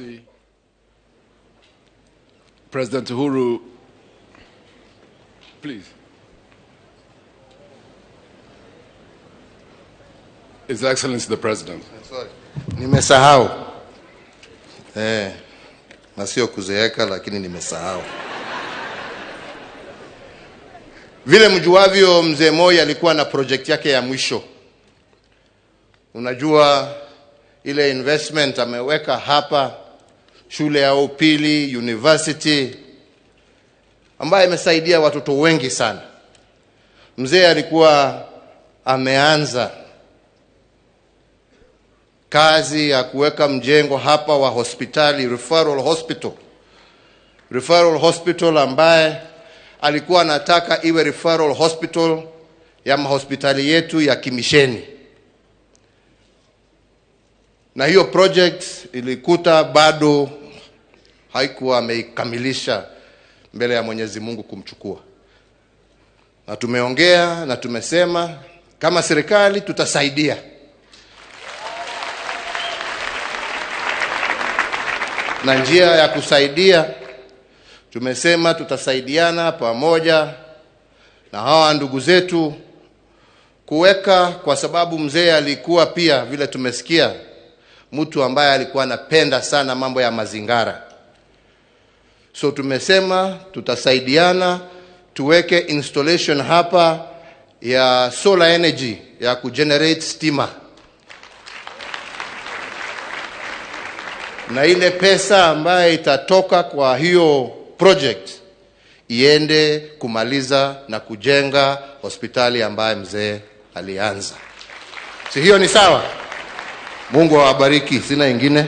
Excellency, President Uhuru, please. His Excellency the President. Sorry. Nimesahau. Na sio kuzeeka lakini nimesahau. Vile mjuavyo, mzee Moi alikuwa na project yake ya mwisho. Unajua ile investment ameweka hapa, shule ya upili, university ambayo imesaidia watoto wengi sana. Mzee alikuwa ameanza kazi ya kuweka mjengo hapa wa hospitali, referral hospital. Referral hospital ambaye alikuwa anataka iwe referral hospital ya mahospitali yetu ya kimisheni, na hiyo project ilikuta bado haikuwa ameikamilisha mbele ya Mwenyezi Mungu kumchukua. Na tumeongea na tumesema kama serikali tutasaidia. Na njia ya kusaidia, tumesema tutasaidiana pamoja na hawa ndugu zetu kuweka, kwa sababu mzee alikuwa pia, vile tumesikia, mtu ambaye alikuwa anapenda sana mambo ya mazingara. So tumesema tutasaidiana tuweke installation hapa ya solar energy ya kugenerate stima, na ile pesa ambayo itatoka kwa hiyo project iende kumaliza na kujenga hospitali ambayo mzee alianza. Si hiyo ni sawa? Mungu awabariki, sina ingine.